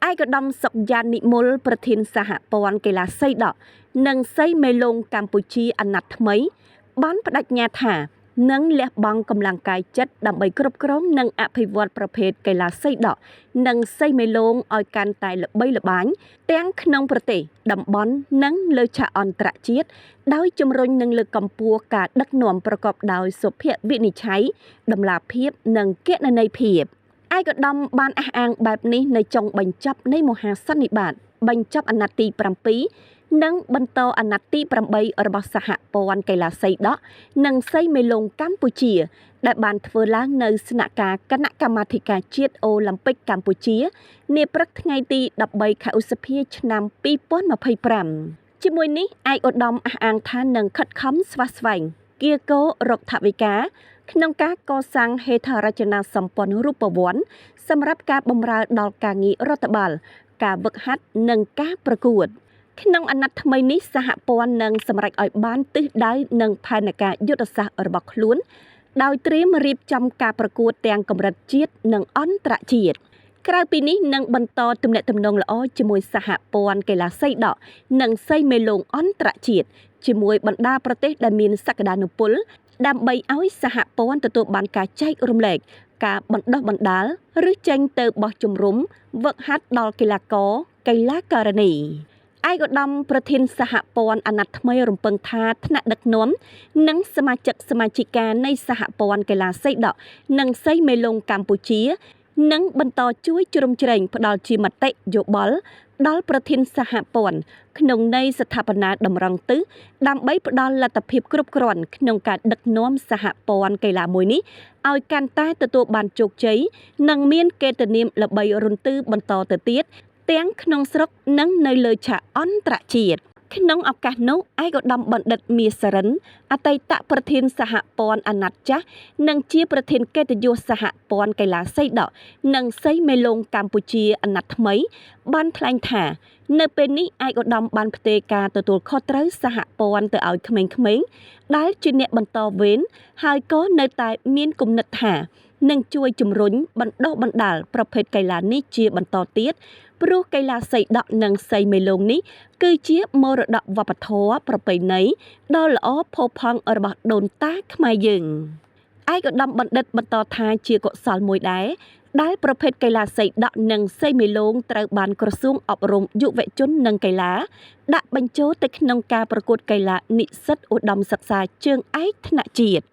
ឯកឧត្តមសុកយ៉ាននិមលប្រធានសហព័ន្ធកីឡាសីដក់និងសីមេលងកម្ពុជាអាណត្តិថ្មី បានបដិញ្ញាថានឹងលះបង់កម្លាំងកាយចិត្តដើម្បីគ្រប់គ្រងនិងអភិវឌ្ឍប្រភេទកីឡាសីដក់និងសីមេលងឲ្យកាន់តែល្បីល្បាញទាំងក្នុងប្រទេសតំបន់និងលើឆាកអន្តរជាតិដោយជំរុញនិងលើកកម្ពស់ការដឹកនាំប្រកបដោយសុភវិនិច្ឆ័យតម្លាភាពនិងគណនេយ្យភាពឯកឧត្តមបានអះអាងបែបនេះនៅចុងបញ្ចប់នៃមហាសន្និបាតបញ្ចប់អាណត្តិទី7និងបន្តអាណត្តិទី8របស់សហព័ន្ធកីឡាសីដក់និងសីមេលងកម្ពុជា ដែលបានធ្វើឡើងនៅស្នាក់ការគណៈកម្មាធិការជាតិអូឡាំពិកកម្ពុជានាព្រឹកថ្ងៃទី13ខែឧសភាឆ្នាំ2025ជាមួយនេះឯកឧត្តមអះអាងថានឹងខិតខំស្វះស្វែងគៀកោរកថវិកាក្នុងការកសាងហេដ្ឋារចនាសម្ព័ន្ធរូបវន្តសម្រាប់ការបម្រើដល់ការងាររដ្ឋបាលការវឹកហាត់និងការប្រកួតក្នុងអាណត្តិថ្មីនេះសហព័ន្ធនឹងសម្រេចឲ្យបានទិសដៅនិងផែនការយុទ្ធសាស្ត្ររបស់ខ្លួនដោយត្រៀមរៀបចំការប្រកួតទាំងកម្រិតជាតិនិងអន្តរជាតិក្រៅពីនេះនឹងបន្តទំនាក់ទំនងល្អជាមួយសហព័ន្ធកីឡាសីដក់និងសីមេលងអន្តរជាតិជាមួយបណ្ដាប្រទេសដែលមានសក្តានុពលដើម្បីឲ្យសហព័ន្ធទទួលបានការចែករំលែកការបណ្ដុះបណ្ដាលឬចេញទៅបោះជំរំវឹកហាត់ដល់កីឡាករកីឡាការិនីឯកឧត្តមប្រធានសហព័ន្ធអាណត្តិថ្មីរំពឹងថាថ្នាក់ដឹកនាំនិងសមាជិកសមាជិកានៃសហព័ន្ធកីឡាសីដក់និងសីមេលងកម្ពុជានឹងបន្តជួយជ្រោមជ្រែងផ្ដល់ជាមតិយោបល់ដល់ប្រធានសហព័ន្ធក្នុងន័យស្ថាបនាតម្រង់ទិសដើម្បីផ្ដល់លទ្ធភាពគ្រប់គ្រាន់ក្នុងការដឹកនាំសហព័ន្ធកីឡាមួយនេះឲ្យកាន់តែទទួលបានជោគជ័យនិងមានកិត្តិនាមល្បីរន្ទឺបន្តទៅទៀតទាំងក្នុងស្រុកនិងនៅលើឆាកអន្តរជាតិក្នុងឱកាសនោះឯកឧត្តមបណ្ឌិតមាសសរិនអតីតប្រធានសហព័ន្ធអាណត្តិចាស់និងជាប្រធានកិត្តិយសសហព័ន្ធកីឡាសីដក់និងសីមេលងកម្ពុជាអាណត្តិថ្មីបានថ្លែងថានៅពេលនេះឯកឧត្តមបានផ្ទេរការទទួលខុសត្រូវសហព័ន្ធទៅឲ្យក្មេងៗដែលជាអ្នកបន្តវេនហើយក៏នៅតែមានគំនិតថានឹងជួយជំរុញបណ្ដុះបណ្ដាលប្រភេទកីឡានេះជាបន្តទៀតព្រោះកីឡាសីដក់និងសីមេលងនេះគឺជាមរតកវប្បធម៌ប្រពៃណីដ៏ល្អផូរផង់របស់ដូនតាខ្មែរយើងឯកឧត្តមបណ្ឌិតបន្តថាជាកុសលមួយដែរដែលប្រភេទកីឡាសីដក់និងសីមេលងត្រូវបានក្រសួងអប់រំយុវជននិងកីឡាដាក់បញ្ចូលទៅក្នុងការប្រកួតកីឡានិស្សិតឧត្តមសិក្សាជើងឯកថ្នាក់ជាតិ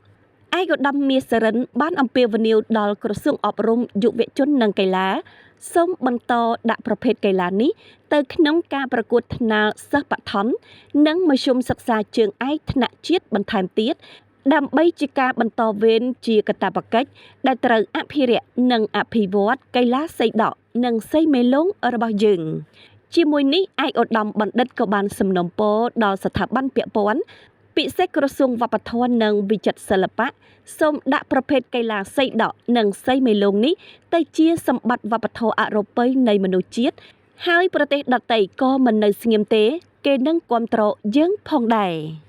ឯកឧត្តមមាសសរិនបានអំពាវនាវដល់ក្រសួងអប់រំយុវជននិងកីឡាសូមបន្តដាក់ប្រភេទកីឡានេះទៅក្នុងការប្រកួតថ្នាលសិស្សបឋមនិងមធ្យមសិក្សាជើងឯកថ្នាក់ជាតិបន្ថែមទៀតដើម្បីជាការបន្តវេនជាកាតព្វកិច្ចដែលត្រូវអភិរក្សនិងអភិវឌ្ឍកីឡាសីដក់និងសីមេលងរបស់យើងជាមួយនេះឯកឧត្តមបណ្ឌិតក៏បានសំណូមពរដល់ស្ថាប័នពាក់ព័ន្ធពិសេសក្រសួងវប្បធម៌និងវិចិត្រសិល្បៈសូមដាក់ប្រភេទកីឡាសីដក់និងសីមេលងនេះទៅជាសម្បត្តិវប្បធម៌អរូបីនៃមនុស្សជាតិហើយប្រទេសដទៃក៏មិននៅស្ងៀមទេគេនឹងគាំទ្រយើងផងដែរ។